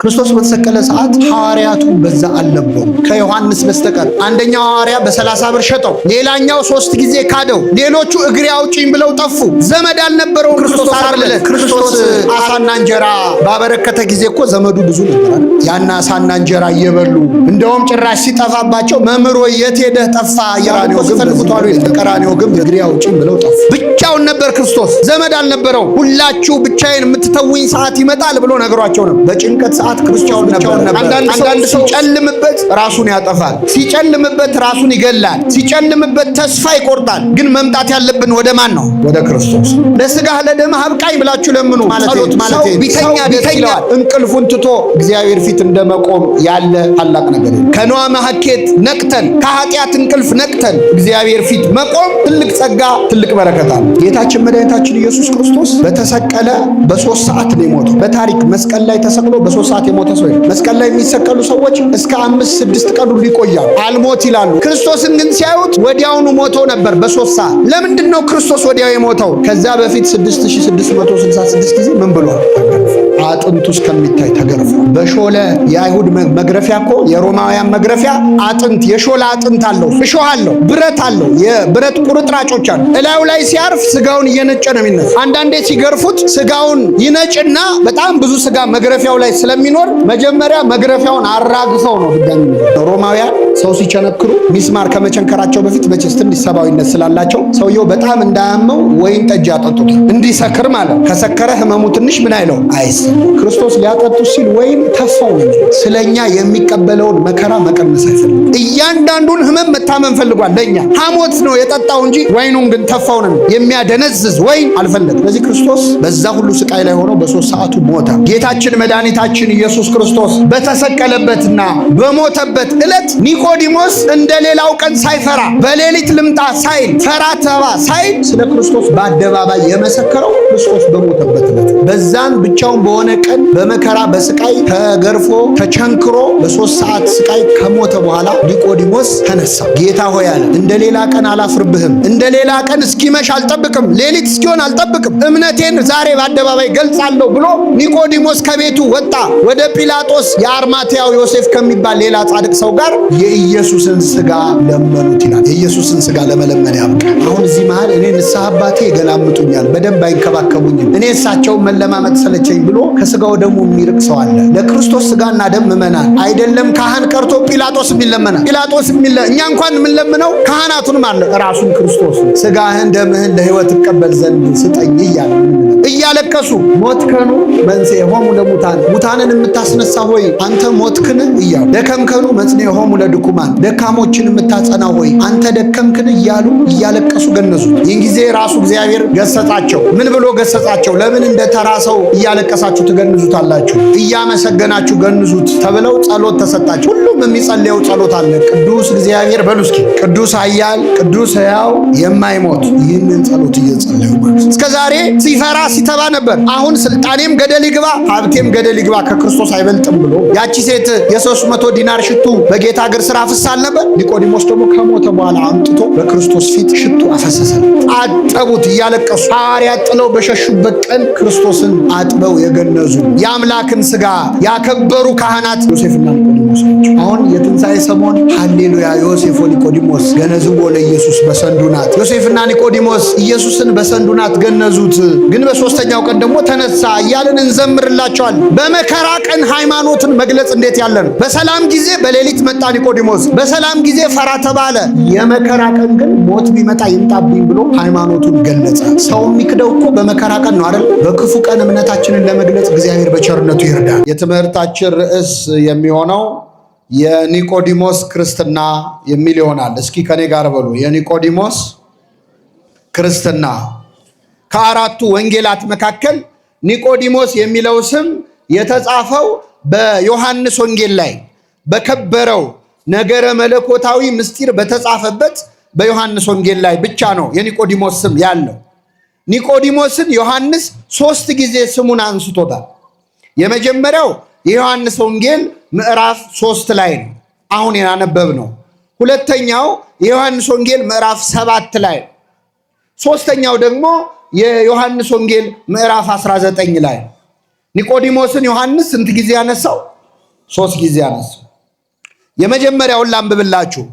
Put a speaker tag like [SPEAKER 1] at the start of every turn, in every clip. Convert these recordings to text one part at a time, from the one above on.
[SPEAKER 1] ክርስቶስ በተሰቀለ ሰዓት ሐዋርያቱ በዛ አልነበሩ ከዮሐንስ በስተቀር። አንደኛው ሐዋርያ በ30 ብር ሸጠው፣ ሌላኛው 3 ጊዜ ካደው፣ ሌሎቹ እግሬ አውጪኝ ብለው ጠፉ። ዘመድ አልነበረው ክርስቶስ። ዓርብ ዕለት ክርስቶስ አሳና እንጀራ ባበረከተ ጊዜ እኮ ዘመዱ ብዙ ነበር። ያን አሳና እንጀራ እየበሉ እንደውም ጭራሽ ሲጠፋባቸው መምህር ሆይ የት ሄደህ ጠፋ እያሉ ሲፈልጉት አሉ። ቀራንዮ ግንብ እግሬ አውጪኝ ብለው ጠፉ። ብቻውን ነበር ክርስቶስ፣ ዘመድ አልነበረው። ሁላችሁ ብቻዬን የምትተውኝ ሰዓት ይመጣል ብሎ ነግሯቸው ነው። በጭንቀት ሰዓት ክርስቶስ ብቻውን ነበር። አንዳንድ ሰው ሲጨልምበት ራሱን ያጠፋል፣ ሲጨልምበት ራሱን ይገላል፣ ሲጨልምበት ተስፋ ይቆርጣል። ግን መምጣት ያለብን ወደ ማን ነው? ወደ ክርስቶስ። ለስጋህ ለደምህ አብቃኝ ብላችሁ ለምኑ። ጸሎት ማለት ቢተኛ ደስ ይለዋል። እንቅልፉን ትቶ እግዚአብሔር ፊት እንደመቆም ያለ ታላቅ ነገር የለም። ከነዋ መሐኬት ነቅተን፣ ከኃጢአት እንቅልፍ ነቅተን እግዚአብሔር ፊት መቆም ትልቅ ጸጋ፣ ትልቅ በረከት አለ። ጌታችን መድኃኒታችን ኢየሱስ ክርስቶስ በተሰቀለ በ3 ሰዓት ነው የሞተው። በታሪክ መስቀል ላይ ተሰቅሎ በ3 ሰዓት የሞተ ሰው የለም። መስቀል ላይ የሚሰቀሉ ሰዎች እስከ 5 6 ቀን ሁሉ ይቆያሉ፣ አልሞት ይላሉ። ክርስቶስን ግን ሲያዩት ወዲያውኑ ሞቶ ነበር በ3 ሰዓት። ለምንድን ነው ክርስቶስ ወዲያው የሞተው? ከዛ በፊት 6666 ጊዜ ምን ብሏል? አጥንቱ እስከሚታይ ተገርፎ። በሾለ የአይሁድ መግረፊያ እኮ የሮማውያን መግረፊያ አጥንት የሾለ አጥንት አለው፣ እሾህ አለው፣ ብረት አለው፣ የብረት ቁርጥራጮች አሉ። እላዩ ላይ ሲያርፍ ስጋውን እየነጨ ነው የሚነሳ። አንዳንዴ ሲገርፉት ስጋውን ይነጭና በጣም ብዙ ስጋ መግረፊያው ላይ ስለሚኖር መጀመሪያ መግረፊያውን አራግፈው ነው ድጋሚ። ሮማውያን ሰው ሲቸነክሩ ሚስማር ከመቸንከራቸው በፊት መቼስ ትንሽ ሰብአዊነት ስላላቸው ሰውየው በጣም እንዳያመው ወይን ጠጅ ያጠጡታል፣ እንዲሰክር ማለት። ከሰከረ ህመሙ ትንሽ ምን አይለው አይስ። ክርስቶስ ሊያጠጡት ሲል ወይን ተፋው ነው። ስለኛ የሚቀበለውን መከራ መቀነስ አይፈልግም። እያንዳንዱን ህመም መታመም ፈልጓል። ለኛ ሐሞት ነው የጠጣው እንጂ ወይኑን ግን ተፋው ነው። የሚያደነዝዝ ወይን አልፈለግም። ስለዚህ ክርስቶስ በዛ ሁሉ ስቃይ ላይ ሆኖ በ3 ሰዓቱ ሞተ። ጌታችን መድኃኒታችን ኢየሱስ ክርስቶስ በተሰቀለበትና በሞተበት ዕለት ኒቆዲሞስ እንደ ሌላው ቀን ሳይፈራ፣ በሌሊት ልምጣ ሳይል፣ ፈራ ተባ ሳይል ስለ ክርስቶስ በአደባባይ የመሰከረው ክርስቶስ በሞተበት ዕለት፣ በዛን ብቻውን በሆነ ቀን በመከራ በስቃይ ተገርፎ ተቸንክሮ በ3 ሰዓት ስቃይ ከሞተ በኋላ ኒቆዲሞስ ተነሳ። ጌታ ሆይ አለ፣ እንደ ሌላ ቀን አላፍርብህም፣ እንደ ሌላ ቀን እስኪመሽ አልጠብቅም፣ ሌሊት እስኪሆን አልጠብቅም፣ እምነቴን ዛሬ በአደባባይ ገልጻለሁ ብሎ ኒቆዲሞስ ከቤቱ ወጣ። ወደ ጲላጦስ የአርማትያው ዮሴፍ ከሚባል ሌላ ጻድቅ ሰው ጋር የኢየሱስን ስጋ ለመኑት ይላል። የኢየሱስን ስጋ ለመለመን ያብቃል። አሁን እዚህ መሃል እኔ ንስሐ አባቴ ይገላምጡኛል፣ በደንብ አይንከባከቡኝም፣ እኔ እሳቸውን መለማመጥ ሰለቸኝ ብሎ ከስጋው ደሙ የሚርቅ ሰው አለ። ለክርስቶስ ስጋና ደም ምእመናን አይደለም ካህን ቀርቶ ጲላጦስ የሚለመናል። ጲላጦስ እኛ እንኳን የምንለምነው ካህናቱንም አለ ራሱን ክርስቶስ ስጋህን ደምህን ለሕይወት እቀበል ዘንድ ስጠኝ እያለ እያለቀሱ ሞትከኑ መንስኤሆሙ ለሙታን፣ ሙታንን የምታስነሳ ሆይ አንተ ሞትክን እያሉ፣ ደከምከኑ መጽንኤሆሙ ለድኩማን፣ ደካሞችን የምታጸና ሆይ አንተ ደከምክን እያሉ እያለቀሱ ገነዙት። ይህን ጊዜ ራሱ እግዚአብሔር ገሰጻቸው። ምን ብሎ ገሰጻቸው? ለምን እንደ ተራ ሰው እያለቀሳችሁ ትገንዙታላችሁ? እያመሰገናችሁ ገንዙት ተብለው ጸሎት ተሰጣቸው። ሁሉም የሚጸልየው ጸሎት አለ። ቅዱስ እግዚአብሔር በሉ እስኪ፣ ቅዱስ ኃያል፣ ቅዱስ ሕያው የማይሞት። ይህንን ጸሎት እየጸለዩ ማለት እስከዛሬ ሲፈራ ሲተባ ነበር። አሁን ስልጣኔም ገደል ይግባ ሀብቴም ገደል ይግባ ከክርስቶስ አይበልጥም ብሎ ያቺ ሴት የ300 ዲናር ሽቱ በጌታ እግር ስር አፍሳ አልነበር? ኒቆዲሞስ ደግሞ ከሞተ በኋላ አምጥቶ በክርስቶስ ፊት ሽቱ አፈሰሰ። አጠቡት እያለቀሱ። ሐዋርያት ጥለው በሸሹበት ቀን ክርስቶስን አጥበው የገነዙ የአምላክን ስጋ ያከበሩ ካህናት ዮሴፍና ኒቆዲሞስ ናቸው። አሁን የትንሣኤ ሰሞን ሃሌሉያ ዮሴፍ ወኒቆዲሞስ ገነዝዎ ለኢየሱስ በሰንዱናት። ዮሴፍና ኒቆዲሞስ ኢየሱስን በሰንዱናት ገነዙት፣ ግን በሶስተኛው ቀን ደግሞ ተነሳ እያልን እንዘምርላቸዋል። በመከራ ቀን ሃይማኖትን መግለጽ እንዴት ያለ ነው! በሰላም ጊዜ በሌሊት መጣ ኒቆዲሞስ፣ በሰላም ጊዜ ፈራ ተባለ። የመከራ ቀን ግን ሞት ቢመጣ ይምጣብኝ ብሎ ሃይማኖቱን ገለጸ። ሰው የሚክደው እኮ በመከራ ቀን ነው አይደል? በክፉ ቀን እምነታችንን ለመግለጽ እግዚአብሔር በቸርነቱ ይርዳል። የትምህርታችን ርዕስ የሚሆነው የኒቆዲሞስ ክርስትና የሚል ይሆናል። እስኪ ከኔ ጋር በሉ፣ የኒቆዲሞስ ክርስትና። ከአራቱ ወንጌላት መካከል ኒቆዲሞስ የሚለው ስም የተጻፈው በዮሐንስ ወንጌል ላይ፣ በከበረው ነገረ መለኮታዊ ምስጢር በተጻፈበት በዮሐንስ ወንጌል ላይ ብቻ ነው የኒቆዲሞስ ስም ያለው። ኒቆዲሞስን ዮሐንስ 3 ጊዜ ስሙን አንስቶታል። የመጀመሪያው የዮሐንስ ወንጌል ምዕራፍ 3 ላይ ነው፣ አሁን ያነበብነው። ሁለተኛው የዮሐንስ ወንጌል ምዕራፍ 7 ላይ፣ ሶስተኛው ደግሞ የዮሐንስ ወንጌል ምዕራፍ 19 ላይ። ኒቆዲሞስን ዮሐንስ ስንት ጊዜ ያነሳው? ሶስት ጊዜ አነሳው። የመጀመሪያውን ላንብብላችሁ።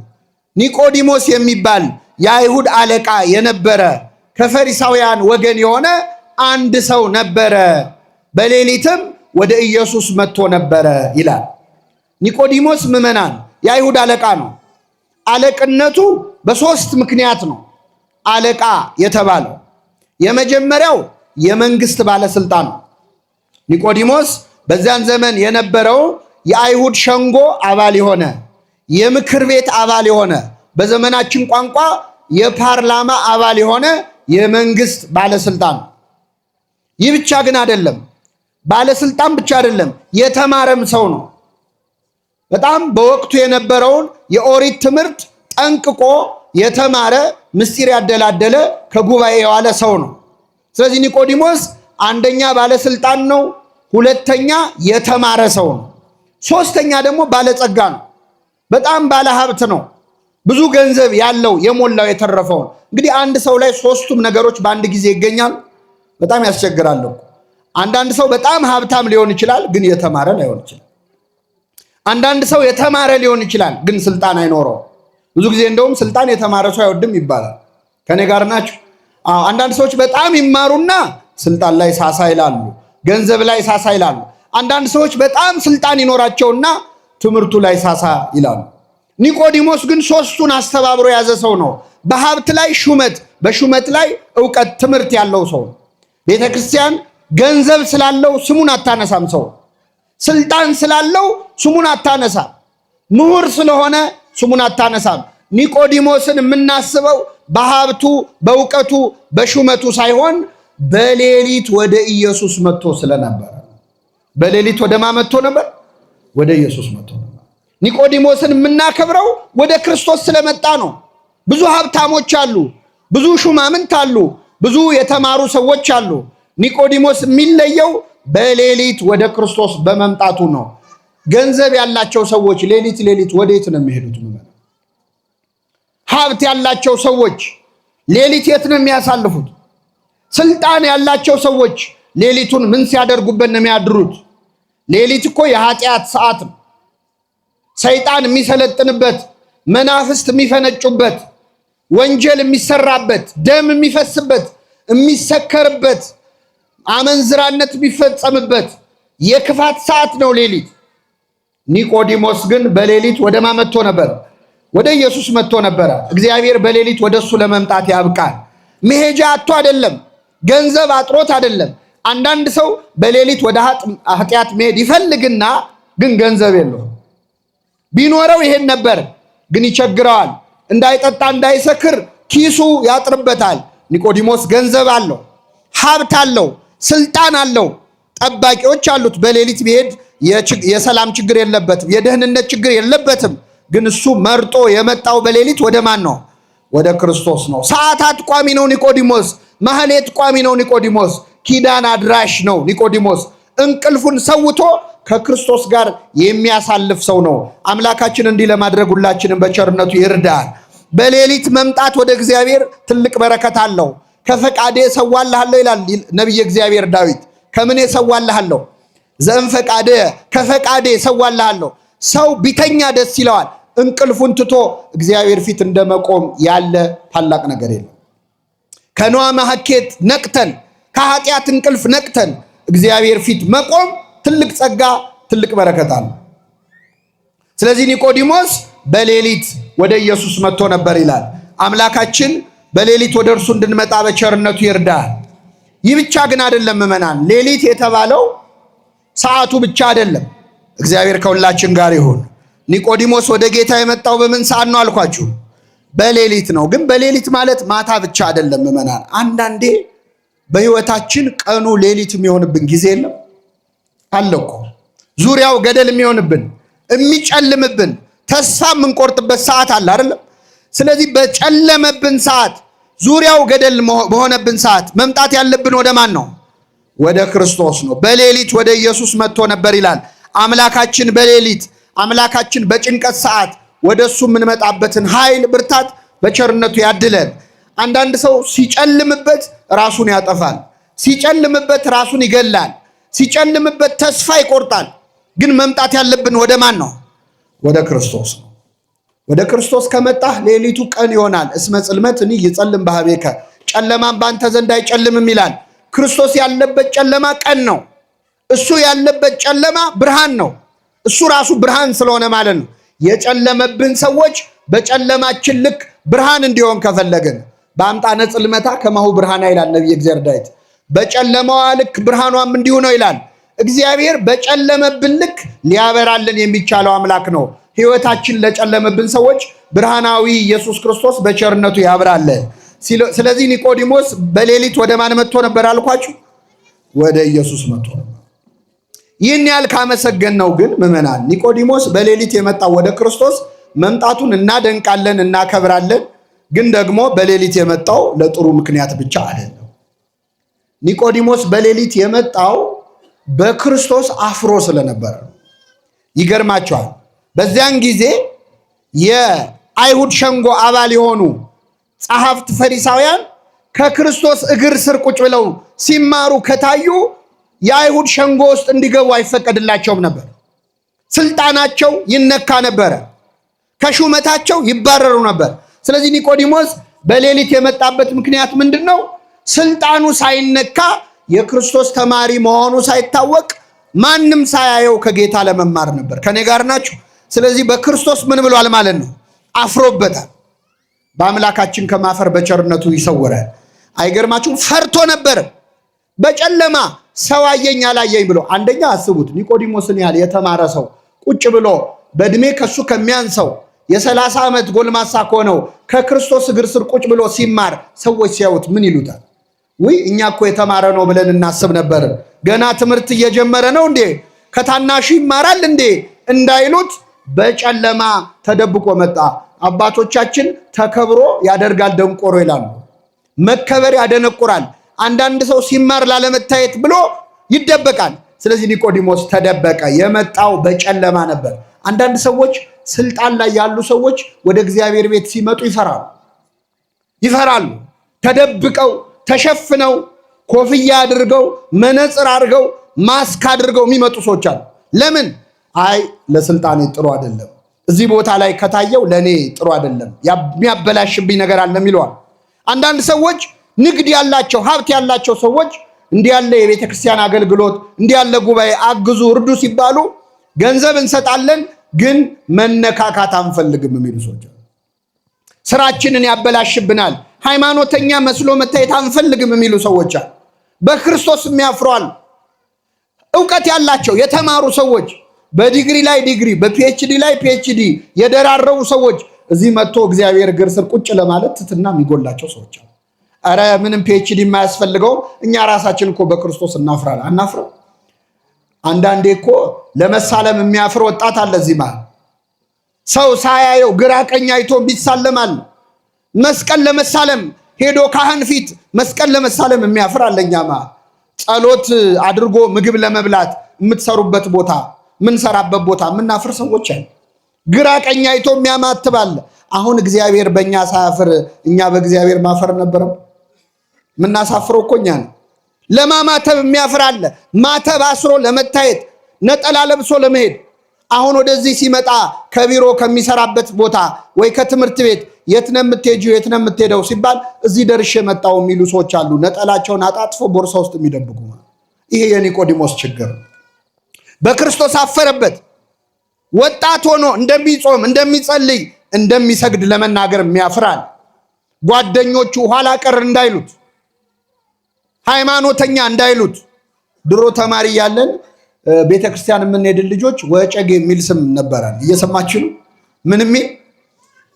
[SPEAKER 1] ኒቆዲሞስ የሚባል የአይሁድ አለቃ የነበረ ከፈሪሳውያን ወገን የሆነ አንድ ሰው ነበረ፣ በሌሊትም ወደ ኢየሱስ መጥቶ ነበረ ይላል። ኒቆዲሞስ ምዕመናን የአይሁድ አለቃ ነው። አለቅነቱ በሶስት ምክንያት ነው አለቃ የተባለው። የመጀመሪያው የመንግስት ባለስልጣን ነው። ኒቆዲሞስ በዚያን ዘመን የነበረው የአይሁድ ሸንጎ አባል የሆነ፣ የምክር ቤት አባል የሆነ፣ በዘመናችን ቋንቋ የፓርላማ አባል የሆነ የመንግስት ባለስልጣን ነው። ይህ ብቻ ግን አይደለም። ባለስልጣን ብቻ አይደለም፣ የተማረም ሰው ነው። በጣም በወቅቱ የነበረውን የኦሪት ትምህርት ጠንቅቆ የተማረ፣ ምስጢር ያደላደለ፣ ከጉባኤ የዋለ ሰው ነው። ስለዚህ ኒቆዲሞስ አንደኛ ባለስልጣን ነው፣ ሁለተኛ የተማረ ሰው ነው፣ ሶስተኛ ደግሞ ባለጸጋ ነው። በጣም ባለሀብት ነው። ብዙ ገንዘብ ያለው፣ የሞላው፣ የተረፈው። እንግዲህ አንድ ሰው ላይ ሶስቱም ነገሮች በአንድ ጊዜ ይገኛል። በጣም ያስቸግራል። አንዳንድ ሰው በጣም ሀብታም ሊሆን ይችላል፣ ግን የተማረ ላይሆን ይችላል። አንዳንድ ሰው የተማረ ሊሆን ይችላል፣ ግን ስልጣን አይኖረው። ብዙ ጊዜ እንደውም ስልጣን የተማረ ሰው አይወድም ይባላል። ከኔ ጋር ናቸው። አንዳንድ ሰዎች በጣም ይማሩና ስልጣን ላይ ሳሳ ይላሉ፣ ገንዘብ ላይ ሳሳ ይላሉ። አንዳንድ ሰዎች በጣም ስልጣን ይኖራቸውና ትምህርቱ ላይ ሳሳ ይላሉ። ኒቆዲሞስ ግን ሶስቱን አስተባብሮ የያዘ ሰው ነው። በሀብት ላይ ሹመት፣ በሹመት ላይ እውቀት፣ ትምህርት ያለው ሰው ነው። ቤተ ክርስቲያን ገንዘብ ስላለው ስሙን አታነሳም። ሰው ስልጣን ስላለው ስሙን አታነሳም። ምሁር ስለሆነ ስሙን አታነሳም። ኒቆዲሞስን የምናስበው በሀብቱ፣ በእውቀቱ፣ በሹመቱ ሳይሆን በሌሊት ወደ ኢየሱስ መጥቶ ስለነበረ። በሌሊት ወደ ማ መጥቶ ነበር? ወደ ኢየሱስ መጥቶ ነበር። ኒቆዲሞስን የምናከብረው ወደ ክርስቶስ ስለመጣ ነው። ብዙ ሀብታሞች አሉ፣ ብዙ ሹማምንት አሉ፣ ብዙ የተማሩ ሰዎች አሉ። ኒቆዲሞስ የሚለየው በሌሊት ወደ ክርስቶስ በመምጣቱ ነው። ገንዘብ ያላቸው ሰዎች ሌሊት ሌሊት ወዴት ነው የሚሄዱት? ሀብት ያላቸው ሰዎች ሌሊት የት ነው የሚያሳልፉት? ስልጣን ያላቸው ሰዎች ሌሊቱን ምን ሲያደርጉበት ነው የሚያድሩት? ሌሊት እኮ የኃጢአት ሰዓት ነው። ሰይጣን የሚሰለጥንበት፣ መናፍስት የሚፈነጩበት፣ ወንጀል የሚሰራበት፣ ደም የሚፈስበት፣ የሚሰከርበት፣ አመንዝራነት የሚፈጸምበት የክፋት ሰዓት ነው ሌሊት። ኒቆዲሞስ ግን በሌሊት ወደ ማ መጥቶ ነበር? ወደ ኢየሱስ መጥቶ ነበረ። እግዚአብሔር በሌሊት ወደ እሱ ለመምጣት ያብቃል። መሄጃ አጥቶ አይደለም፣ ገንዘብ አጥሮት አይደለም። አንዳንድ ሰው በሌሊት ወደ ኃጢአት መሄድ ይፈልግና ግን ገንዘብ የለውም። ቢኖረው ይሄን ነበር፣ ግን ይቸግረዋል። እንዳይጠጣ እንዳይሰክር ኪሱ ያጥርበታል። ኒቆዲሞስ ገንዘብ አለው፣ ሀብት አለው፣ ስልጣን አለው፣ ጠባቂዎች አሉት። በሌሊት ቢሄድ የሰላም ችግር የለበትም፣ የደህንነት ችግር የለበትም። ግን እሱ መርጦ የመጣው በሌሊት ወደ ማን ነው? ወደ ክርስቶስ ነው። ሰዓታት ቋሚ ነው ኒቆዲሞስ። ማህሌት ቋሚ ነው ኒቆዲሞስ። ኪዳን አድራሽ ነው ኒቆዲሞስ። እንቅልፉን ሰውቶ ከክርስቶስ ጋር የሚያሳልፍ ሰው ነው። አምላካችን እንዲህ ለማድረግ ሁላችንም በቸርነቱ ይርዳል። በሌሊት መምጣት ወደ እግዚአብሔር ትልቅ በረከት አለው። ከፈቃዴ እሰዋልሃለሁ ይላል ነቢየ እግዚአብሔር ዳዊት። ከምን እሰዋልሃለሁ? ዘእምፈቃዴ፣ ከፈቃዴ እሰዋልሃለሁ። ሰው ቢተኛ ደስ ይለዋል። እንቅልፉን ትቶ እግዚአብሔር ፊት እንደመቆም ያለ ታላቅ ነገር የለም። ከነዋ መሐኬት ነቅተን፣ ከኃጢአት እንቅልፍ ነቅተን እግዚአብሔር ፊት መቆም ትልቅ ጸጋ፣ ትልቅ በረከት አለ። ስለዚህ ኒቆዲሞስ በሌሊት ወደ ኢየሱስ መጥቶ ነበር ይላል። አምላካችን በሌሊት ወደ እርሱ እንድንመጣ በቸርነቱ ይርዳል። ይህ ብቻ ግን አይደለም ምዕመናን፣ ሌሊት የተባለው ሰዓቱ ብቻ አይደለም። እግዚአብሔር ከሁላችን ጋር ይሁን። ኒቆዲሞስ ወደ ጌታ የመጣው በምን ሰዓት ነው አልኳችሁ? በሌሊት ነው። ግን በሌሊት ማለት ማታ ብቻ አይደለም ምዕመናን። አንዳንዴ በህይወታችን ቀኑ ሌሊት የሚሆንብን ጊዜ የለም አለ እኮ። ዙሪያው ገደል የሚሆንብን፣ የሚጨልምብን፣ ተስፋ የምንቆርጥበት ሰዓት አለ አይደለም? ስለዚህ በጨለመብን ሰዓት፣ ዙሪያው ገደል በሆነብን ሰዓት መምጣት ያለብን ወደ ማን ነው? ወደ ክርስቶስ ነው። በሌሊት ወደ ኢየሱስ መጥቶ ነበር ይላል። አምላካችን በሌሊት፣ አምላካችን በጭንቀት ሰዓት ወደ እሱ የምንመጣበትን ኃይል ብርታት በቸርነቱ ያድለን። አንዳንድ ሰው ሲጨልምበት ራሱን ያጠፋል። ሲጨልምበት ራሱን ይገላል። ሲጨልምበት ተስፋ ይቆርጣል። ግን መምጣት ያለብን ወደ ማን ነው? ወደ ክርስቶስ ነው። ወደ ክርስቶስ ከመጣህ ሌሊቱ ቀን ይሆናል። እስመ ጽልመት እኒ ይጸልም ባህቤከ፣ ጨለማም ባንተ ዘንድ አይጨልምም ይላል። ክርስቶስ ያለበት ጨለማ ቀን ነው። እሱ ያለበት ጨለማ ብርሃን ነው። እሱ ራሱ ብርሃን ስለሆነ ማለት ነው። የጨለመብን ሰዎች በጨለማችን ልክ ብርሃን እንዲሆን ከፈለግን በአምጣነ ጽልመታ ከማሁ ብርሃና ይላል ነቢየ እግዚአብሔር ዳዊት። በጨለማዋ ልክ ብርሃኗም እንዲሁ ነው ይላል። እግዚአብሔር በጨለመብን ልክ ሊያበራልን የሚቻለው አምላክ ነው። ሕይወታችን ለጨለመብን ሰዎች ብርሃናዊ ኢየሱስ ክርስቶስ በቸርነቱ ያብራልን። ስለዚህ ኒቆዲሞስ በሌሊት ወደ ማን መጥቶ ነበር አልኳችሁ? ወደ ኢየሱስ መጥቶ ነበር። ይህን ያህል ካመሰገን ነው ግን ምዕመናን፣ ኒቆዲሞስ በሌሊት የመጣው ወደ ክርስቶስ መምጣቱን እናደንቃለን፣ እናከብራለን። ግን ደግሞ በሌሊት የመጣው ለጥሩ ምክንያት ብቻ አይደለም። ኒቆዲሞስ በሌሊት የመጣው በክርስቶስ አፍሮ ስለነበረ ነው። ይገርማቸዋል። በዚያን ጊዜ የአይሁድ ሸንጎ አባል የሆኑ ጸሐፍት ፈሪሳውያን ከክርስቶስ እግር ስር ቁጭ ብለው ሲማሩ ከታዩ የአይሁድ ሸንጎ ውስጥ እንዲገቡ አይፈቀድላቸውም ነበር። ስልጣናቸው ይነካ ነበረ። ከሹመታቸው ይባረሩ ነበር። ስለዚህ ኒቆዲሞስ በሌሊት የመጣበት ምክንያት ምንድን ነው? ስልጣኑ ሳይነካ የክርስቶስ ተማሪ መሆኑ ሳይታወቅ ማንም ሳያየው ከጌታ ለመማር ነበር። ከኔ ጋር ናችሁ? ስለዚህ በክርስቶስ ምን ብሏል ማለት ነው? አፍሮበታል። በአምላካችን ከማፈር በቸርነቱ ይሰውራል። አይገርማችሁም? ፈርቶ ነበር። በጨለማ ሰው አየኝ አላየኝ ብሎ አንደኛ አስቡት፣ ኒቆዲሞስን ያህል የተማረ ሰው ቁጭ ብሎ በእድሜ ከሱ ከሚያንሰው የ30 ዓመት ጎልማሳ ከሆነው ከክርስቶስ እግር ስር ቁጭ ብሎ ሲማር ሰዎች ሲያዩት ምን ይሉታል? ውይ እኛ እኮ የተማረ ነው ብለን እናስብ ነበር። ገና ትምህርት እየጀመረ ነው እንዴ? ከታናሹ ይማራል እንዴ? እንዳይሉት በጨለማ ተደብቆ መጣ። አባቶቻችን ተከብሮ ያደርጋል ደንቆሮ ይላሉ። መከበር ያደነቁራል። አንዳንድ ሰው ሲማር ላለመታየት ብሎ ይደበቃል። ስለዚህ ኒቆዲሞስ ተደበቀ። የመጣው በጨለማ ነበር። አንዳንድ ሰዎች፣ ስልጣን ላይ ያሉ ሰዎች ወደ እግዚአብሔር ቤት ሲመጡ ይፈራሉ ይፈራሉ። ተደብቀው ተሸፍነው ኮፍያ አድርገው መነጽር አድርገው ማስክ አድርገው የሚመጡ ሰዎች አሉ። ለምን? አይ ለስልጣኔ ጥሩ አይደለም፣ እዚህ ቦታ ላይ ከታየው ለእኔ ጥሩ አይደለም፣ የሚያበላሽብኝ ነገር አለ ይለዋል። አንዳንድ ሰዎች ንግድ ያላቸው ሀብት ያላቸው ሰዎች እንዲህ ያለ የቤተ ክርስቲያን አገልግሎት እንዲህ ያለ ጉባኤ አግዙ እርዱ ሲባሉ ገንዘብ እንሰጣለን ግን መነካካት አንፈልግም የሚሉ ሰዎች አሉ። ስራችንን ያበላሽብናል፣ ሃይማኖተኛ መስሎ መታየት አንፈልግም የሚሉ ሰዎች አሉ። በክርስቶስ የሚያፍሯል። እውቀት ያላቸው የተማሩ ሰዎች በዲግሪ ላይ ዲግሪ፣ በ PhD ላይ PhD የደራረቡ ሰዎች እዚህ መጥቶ እግዚአብሔር እግር ስር ቁጭ ለማለት ትትና የሚጎላቸው ሰዎች አሉ። ኧረ ምንም PhD የማያስፈልገው እኛ ራሳችን እኮ በክርስቶስ እናፍራለን። አናፍረው? አንዳንዴ እኮ ለመሳለም የሚያፍር ወጣት አለ እዚህ መሃል። ሰው ሳያየው ግራ ቀኝ አይቶ ይሳለማል። መስቀል ለመሳለም ሄዶ ካህን ፊት መስቀል ለመሳለም የሚያፍር አለ እኛ መሃል። ጸሎት አድርጎ ምግብ ለመብላት የምትሰሩበት ቦታ የምንሰራበት ቦታ የምናፍር ሰዎች አሉ። ግራ ቀኝ አይቶ የሚያማትብ አለ። አሁን እግዚአብሔር በእኛ ሳያፍር እኛ በእግዚአብሔር ማፈር ነበረም። የምናሳፍረው እኮ እኛ ነው። ለማማተብ የሚያፍር አለ። ማተብ አስሮ ለመታየት፣ ነጠላ ለብሶ ለመሄድ። አሁን ወደዚህ ሲመጣ ከቢሮ ከሚሰራበት ቦታ ወይ ከትምህርት ቤት የት ነው የምትሄጂው፣ የት ነው የምትሄደው ሲባል እዚህ ደርሼ መጣው የሚሉ ሰዎች አሉ። ነጠላቸውን አጣጥፎ ቦርሳ ውስጥ የሚደብቁ። ይሄ የኒቆዲሞስ ችግር ነው። በክርስቶስ አፈረበት። ወጣት ሆኖ እንደሚጾም እንደሚጸልይ እንደሚሰግድ ለመናገር የሚያፍራል። ጓደኞቹ ኋላ ቀር እንዳይሉት፣ ሃይማኖተኛ እንዳይሉት። ድሮ ተማሪ እያለን ቤተክርስቲያን የምንሄድን ልጆች ወጨጌ የሚል ስም ነበረን። እየሰማችሁ ነው? ምን የሚል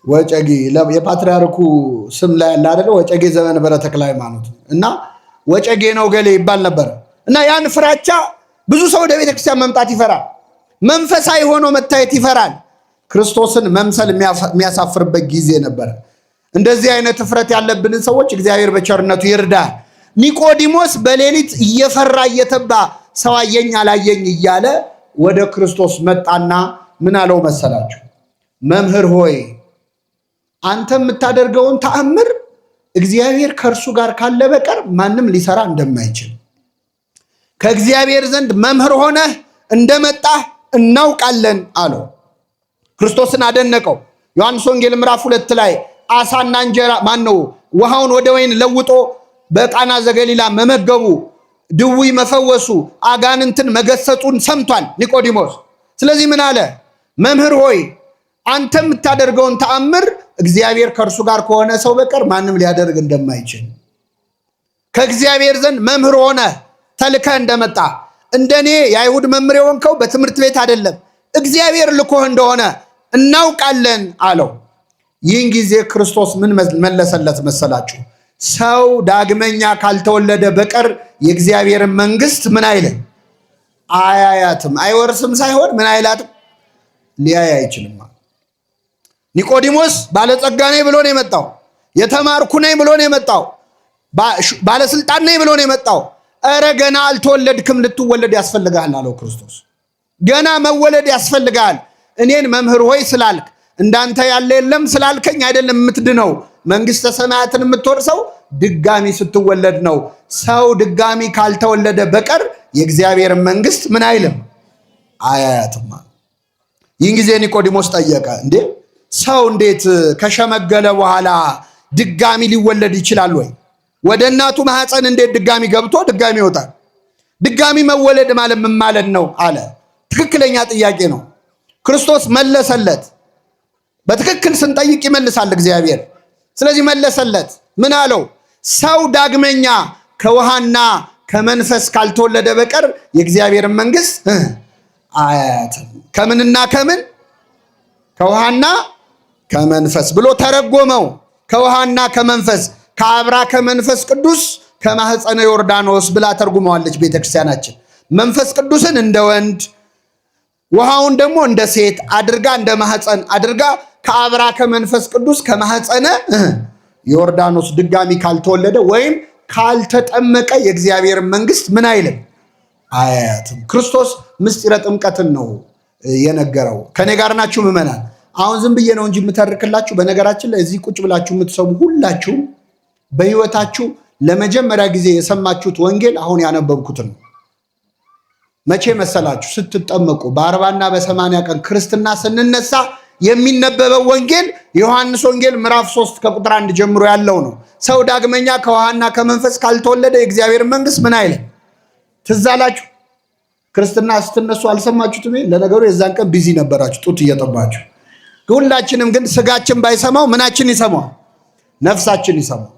[SPEAKER 1] ወጨጌ? የፓትርያርኩ ስም ላይ ያለ አይደለ? ወጨጌ ዘመንበረ ተክለ ሃይማኖት እና ወጨጌ ነው ገሌ ይባል ነበር። እና ያን ፍራቻ ብዙ ሰው ወደ ቤተክርስቲያን መምጣት ይፈራል። መንፈሳዊ ሆኖ መታየት ይፈራል። ክርስቶስን መምሰል የሚያሳፍርበት ጊዜ ነበረ። እንደዚህ አይነት እፍረት ያለብንን ሰዎች እግዚአብሔር በቸርነቱ ይርዳ። ኒቆዲሞስ በሌሊት እየፈራ እየተባ ሰው አየኝ አላየኝ እያለ ወደ ክርስቶስ መጣና ምን አለው መሰላችሁ? መምህር ሆይ፣ አንተ የምታደርገውን ተአምር እግዚአብሔር ከእርሱ ጋር ካለ በቀር ማንም ሊሰራ እንደማይችል፣ ከእግዚአብሔር ዘንድ መምህር ሆነህ እንደመጣህ እናውቃለን አለው። ክርስቶስን አደነቀው። ዮሐንስ ወንጌል ምዕራፍ 2 ላይ አሳና እንጀራ ማን ነው ውሃውን ወደ ወይን ለውጦ በቃና ዘገሊላ መመገቡ፣ ድውይ መፈወሱ፣ አጋንንትን መገሰጹን ሰምቷል ኒቆዲሞስ። ስለዚህ ምን አለ? መምህር ሆይ አንተ የምታደርገውን ተአምር እግዚአብሔር ከእርሱ ጋር ከሆነ ሰው በቀር ማንም ሊያደርግ እንደማይችል ከእግዚአብሔር ዘንድ መምህር ሆነ ተልከህ እንደመጣ እንደኔ የአይሁድ መምህር የሆንከው በትምህርት ቤት አይደለም፣ እግዚአብሔር ልኮህ እንደሆነ እናውቃለን አለው። ይህን ጊዜ ክርስቶስ ምን መለሰለት መሰላችሁ? ሰው ዳግመኛ ካልተወለደ በቀር የእግዚአብሔርን መንግስት ምን አይልም አያያትም። አይወርስም ሳይሆን ምን አይላትም፣ ሊያይ አይችልም። ኒቆዲሞስ ባለጸጋ ነኝ ብሎ ነው የመጣው። የተማርኩ ነኝ ብሎ ነው የመጣው። ባለስልጣን ነኝ ብሎ ነው የመጣው። እረ ገና አልተወለድክም፣ ልትወለድ ያስፈልግሃል አለው ክርስቶስ። ገና መወለድ ያስፈልግሃል። እኔን መምህር ሆይ ስላልክ እንዳንተ ያለ የለም ስላልከኝ አይደለም የምትድነው። መንግስተ ሰማያትን የምትወርሰው ድጋሚ ስትወለድ ነው። ሰው ድጋሚ ካልተወለደ በቀር የእግዚአብሔርን መንግስት ምን አይልም አያያትም። ይህን ጊዜ ኒቆዲሞስ ጠየቀ፣ እንዴ ሰው እንዴት ከሸመገለ በኋላ ድጋሚ ሊወለድ ይችላል ወይ? ወደ እናቱ ማህፀን እንዴት ድጋሚ ገብቶ ድጋሚ ይወጣል? ድጋሚ መወለድ ማለት ምን ማለት ነው አለ። ትክክለኛ ጥያቄ ነው። ክርስቶስ መለሰለት። በትክክል ስንጠይቅ ይመልሳል እግዚአብሔር። ስለዚህ መለሰለት። ምን አለው? ሰው ዳግመኛ ከውሃና ከመንፈስ ካልተወለደ በቀር የእግዚአብሔርን መንግስት አያያትም። ከምንና ከምን? ከውሃና ከመንፈስ ብሎ ተረጎመው። ከውሃና ከመንፈስ ከአብራ ከመንፈስ ቅዱስ ከማህፀነ ዮርዳኖስ ብላ ተርጉመዋለች ቤተክርስቲያናችን። መንፈስ ቅዱስን እንደ ወንድ ውሃውን ደግሞ እንደ ሴት አድርጋ እንደ ማህፀን አድርጋ ከአብራ ከመንፈስ ቅዱስ ከማህፀነ ዮርዳኖስ ድጋሚ ካልተወለደ ወይም ካልተጠመቀ የእግዚአብሔር መንግስት ምን አይልም አያያትም። ክርስቶስ ምስጢረ ጥምቀትን ነው የነገረው። ከኔ ጋር ናችሁ ምዕመናን? አሁን ዝም ብዬ ነው እንጂ የምተርክላችሁ። በነገራችን ላይ እዚህ ቁጭ ብላችሁ የምትሰሙ ሁላችሁም በህይወታችሁ ለመጀመሪያ ጊዜ የሰማችሁት ወንጌል አሁን ያነበብኩትን ነው። መቼ መሰላችሁ? ስትጠመቁ በ40ና በ80 ቀን ክርስትና ስንነሳ የሚነበበው ወንጌል የዮሐንስ ወንጌል ምዕራፍ 3 ከቁጥር 1 ጀምሮ ያለው ነው። ሰው ዳግመኛ ከውሃና ከመንፈስ ካልተወለደ የእግዚአብሔር መንግስት ምን አይልም። ትዝ አላችሁ? ክርስትና ስትነሱ አልሰማችሁትም? ለነገሩ የዛን ቀን busy ነበራችሁ ጡት እየጠባችሁ። ሁላችንም ግን ስጋችን ባይሰማው ምናችን ይሰማዋል? ነፍሳችን ይሰማው።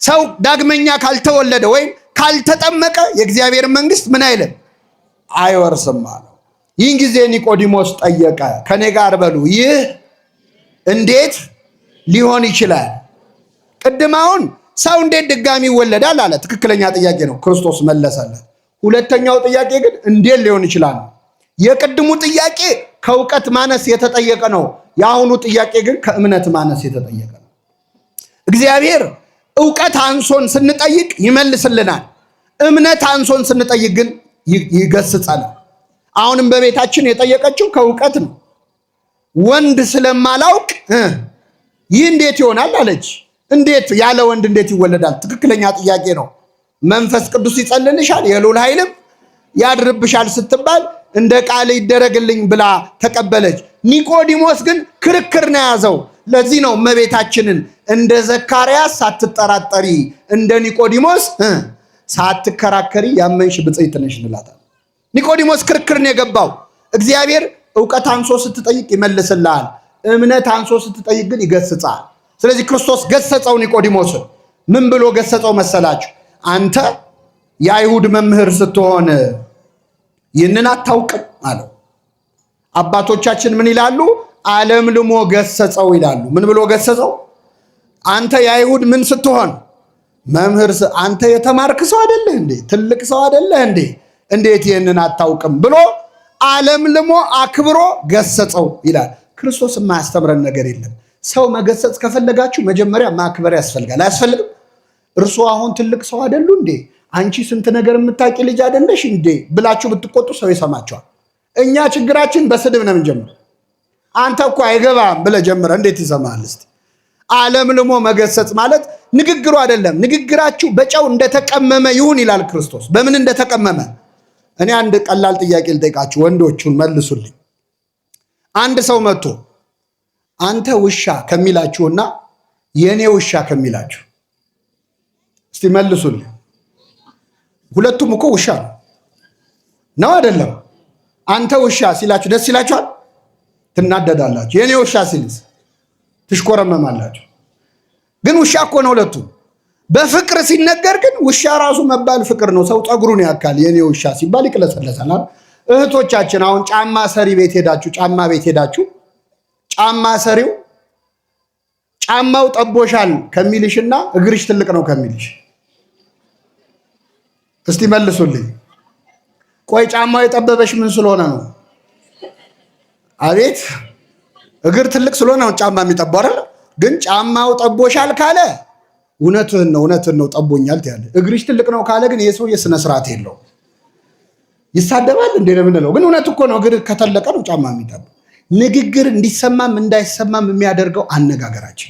[SPEAKER 1] ሰው ዳግመኛ ካልተወለደ ወይም ካልተጠመቀ የእግዚአብሔር መንግስት ምን አይልም አይወርስም አለው። ይህን ጊዜ ኒቆዲሞስ ጠየቀ፣ ከኔ ጋር በሉ፣ ይህ እንዴት ሊሆን ይችላል? ቅድም አሁን ሰው እንዴት ድጋሚ ይወለዳል አለ። ትክክለኛ ጥያቄ ነው፣ ክርስቶስ መለሰለት። ሁለተኛው ጥያቄ ግን እንዴት ሊሆን ይችላል? የቅድሙ ጥያቄ ከእውቀት ማነስ የተጠየቀ ነው። የአሁኑ ጥያቄ ግን ከእምነት ማነስ የተጠየቀ ነው። እግዚአብሔር እውቀት አንሶን ስንጠይቅ ይመልስልናል። እምነት አንሶን ስንጠይቅ ግን ይገስጸናል። አሁንም በቤታችን የጠየቀችው ከእውቀት ነው። ወንድ ስለማላውቅ ይህ እንዴት ይሆናል አለች። እንዴት ያለ ወንድ እንዴት ይወለዳል? ትክክለኛ ጥያቄ ነው። መንፈስ ቅዱስ ይጸልልሻል፣ የልዑል ኃይልም ያድርብሻል ስትባል እንደ ቃል ይደረግልኝ ብላ ተቀበለች። ኒቆዲሞስ ግን ክርክር ነው የያዘው። ለዚህ ነው እመቤታችንን እንደ ዘካርያስ ሳትጠራጠሪ እንደ ኒቆዲሞስ ሳትከራከሪ ያመንሽ ብፅዕት ነሽ እንላታለን። ኒቆዲሞስ ክርክር ነው የገባው። እግዚአብሔር እውቀት አንሶ ስትጠይቅ ይመልስልሃል፣ እምነት አንሶ ስትጠይቅ ግን ይገስጻል። ስለዚህ ክርስቶስ ገሰጸው ኒቆዲሞስን። ምን ብሎ ገሰጸው መሰላችሁ? አንተ የአይሁድ መምህር ስትሆን ይህንን አታውቅም አለው። አባቶቻችን ምን ይላሉ? አለምልሞ ገሰጸው ይላሉ። ምን ብሎ ገሰጸው? አንተ የአይሁድ ምን ስትሆን መምህር፣ አንተ የተማርክ ሰው አይደለህ እንዴ? ትልቅ ሰው አይደለህ እንዴ? እንዴት ይህንን አታውቅም ብሎ አለምልሞ አክብሮ ገሰጸው ይላል። ክርስቶስ የማያስተምረን ነገር የለም። ሰው መገሰጽ ከፈለጋችሁ መጀመሪያ ማክበር ያስፈልጋል። አያስፈልግም? እርሱ አሁን ትልቅ ሰው አይደሉ እንዴ? አንቺ ስንት ነገር የምታውቂ ልጅ አይደለሽ እንዴ ብላችሁ ብትቆጡ ሰው ይሰማቸዋል። እኛ ችግራችን በስድብ ነው የምንጀምረው። አንተ እኮ አይገባም ብለህ ጀምረህ እንዴት ይሰማሃል? እስቲ አለምልሞ መገሰጽ ማለት ንግግሩ አይደለም። ንግግራችሁ በጨው እንደተቀመመ ይሁን ይላል ክርስቶስ። በምን እንደተቀመመ? እኔ አንድ ቀላል ጥያቄ ልጠይቃችሁ፣ ወንዶቹን መልሱልኝ። አንድ ሰው መጥቶ አንተ ውሻ ከሚላችሁና የእኔ ውሻ ከሚላችሁ እስቲ መልሱልኝ። ሁለቱም እኮ ውሻ ነው ነው አይደለም? አንተ ውሻ ሲላችሁ ደስ ይላችኋል? ትናደዳላችሁ። የእኔ ውሻ ሲልስ ትሽኮረመማላችሁ። ግን ውሻ እኮ ነው ሁለቱም። በፍቅር ሲነገር ግን ውሻ ራሱ መባል ፍቅር ነው። ሰው ፀጉሩን ያካል የኔ ውሻ ሲባል ይቅለሰለሳል። እህቶቻችን አሁን ጫማ ሰሪ ቤት ሄዳችሁ ጫማ ቤት ሄዳችሁ ጫማ ሰሪው ጫማው ጠቦሻል ከሚልሽና እግርሽ ትልቅ ነው ከሚልሽ እስቲ መልሱልኝ። ቆይ ጫማው የጠበበሽ ምን ስለሆነ ነው? አቤት እግር ትልቅ ስለሆነ ነው ጫማ የሚጠባው አይደል? ግን ጫማው ጠቦሻል ካለ እውነትህን ነው እውነትህን ነው ጠቦኛል ትያለህ። እግርሽ ትልቅ ነው ካለ ግን የሰውዬ ስነ ስርዓት የለው ይሳደባል እንዴ ነው የምንለው። ግን እውነት እኮ ነው። እግር ከተለቀ ነው ጫማ የሚጠብ። ንግግር እንዲሰማም እንዳይሰማም የሚያደርገው አነጋገራችን